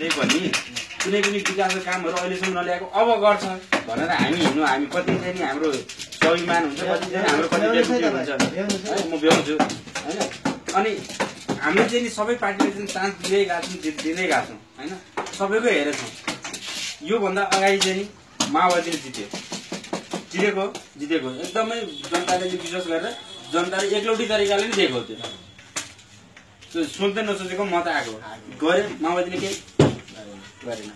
त्यही पनि कुनै पनि विकासका कामहरू अहिलेसम्म नल्याएको अब गर्छ भनेर हामी हिँड्नु हामी कति चाहिँ नि हाम्रो स्वाभिमान हुन्छ कति चाहिँ हाम्रो कति हुन्छ म भ्याउँछु हैन अनि हामीले चाहिँ नि सबै पार्टीले चाहिँ चान्स दिँदै गएको छौँ हैन सबैको हेरेछौँ योभन्दा अगाडि चाहिँ नि माओवादीले जितेको एकदमै जनताले विश्वास गरेर जनताले एकलौटी तरिकाले नै दिएको त्यो सोच्दै नसोचेको मत आएको गरे माओवादीले केही गरेन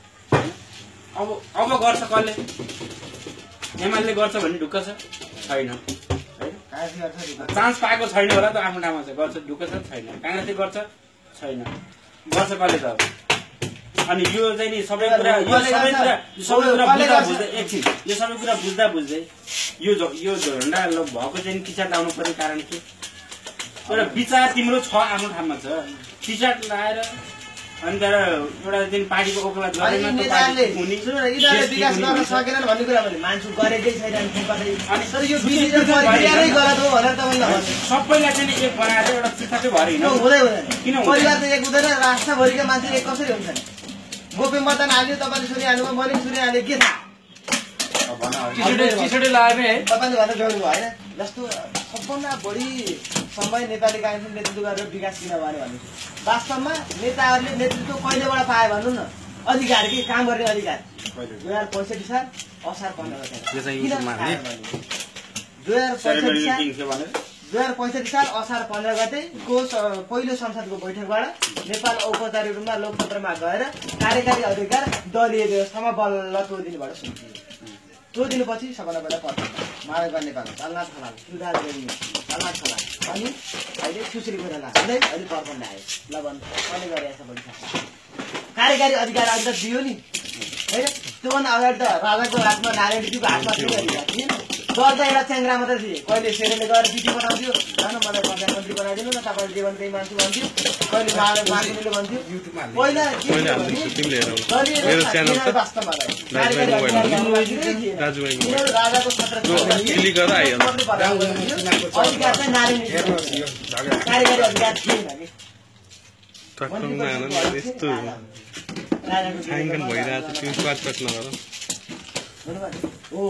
अब गर्छ कसले एमाले गर्छ भन्ने ढुक्क छ छैन चान्स पाएको छैन होला त आफ्नो ठाउँमा छ गर्छ ढुक्क छ छैन कांग्रेसले गर्छ छैन गर्छ कसले त अनि यो चाहिँ नि सबै कुरा बुझ्दा बुझ्दै एकछिन यो सबै कुरा बुझ्दा बुझ्दै यो झन्डा भएको चाहिँ टी-सर्ट लाउनु पर्ने कारण के एउटा विचार तिम्रो छ आफ्नो ठाउँमा छ टी-सर्ट लाएर अनि तर एउटा चाहिँ पार्टीको ओकलात गरेन त पार्टी हुने विकास गर्न सकेनन् भन्ने कुरा मैले मान्छु गरेकै छैन अनि तर यो विधिले प्रक्रियामै गलत हो भनेर तपाईले सबैलाई चाहिँ एक बनाएर एउटा शिक्षाकै भएर हिँड्नु हुँदैन किन परिवार त एक हुँदैन राष्ट्रभरिका मान्छे एक कसरी हुन्छन् गोपी मतदान हाल्यो तपाईले सुनिहाल्नुभयो मैले सुनिहाले के थाहा टी-सर्ट लाएमे है तपाईले भनेर जोड्नु भयो हैन जस्तो सबभन्दा बढी समय नेपाली कांग्रेसले नेतृत्व गरेर विकास किन भयो भने वास्तवमा नेताहरूले नेतृत्व कहिलेबाट पाए भन्नु न अधिकार के काम गर्ने अधिकार 2065 साल असार 15 2065 साल असार 15 गतेको पहिलो संसदको बैठकबाट नेपाल औपचारिक रूपमा लोकतन्त्रमा गएर कार्यकारी अधिकार दलीय व्यवस्थामा बल्ल तोडिदिनुबाट सुनियो तोडिदिएपछि सबभन्दा पहिला पत्र मानव नेपाल चल्ना छला सुधार गरियो चल्ना छला अनि अहिले सुश्री कोइराला हुँदै अहिले पर्पन ल्यायो ल भन्नु कसले गरेछ भन्छ कार्यकारी अधिकार अहिले दियो नि हैन त्योभन्दा अगाडि त राजाको हातमा नारायणजीको हातमा थिएन दल त एउटा च्याङ्ग्रा मात्रै थिए कहिले सेरेले गएर चिठी पठाउँथ्यो हैन मलाई प्रधानमन्त्री बनाइदिनु न तपाईले जीवन केही मान्छु भन्थ्यो कहिले मानिसले भन्थ्यो पहिला वास्तवमा राजाको छत्र अधिकार चाहिँ नारायण कार्यकारी अधिकार थिएन कि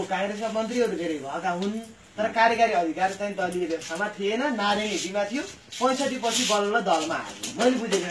कांग्रेसका मन्त्रीहरू धेरै भएका हुन् तर कार्यकारी अधिकार चाहिँ दलीय व्यवस्थामा थिएन नारायण हिटीमा थियो 65 पछि बल्ल दलमा आयो मैले बुझेको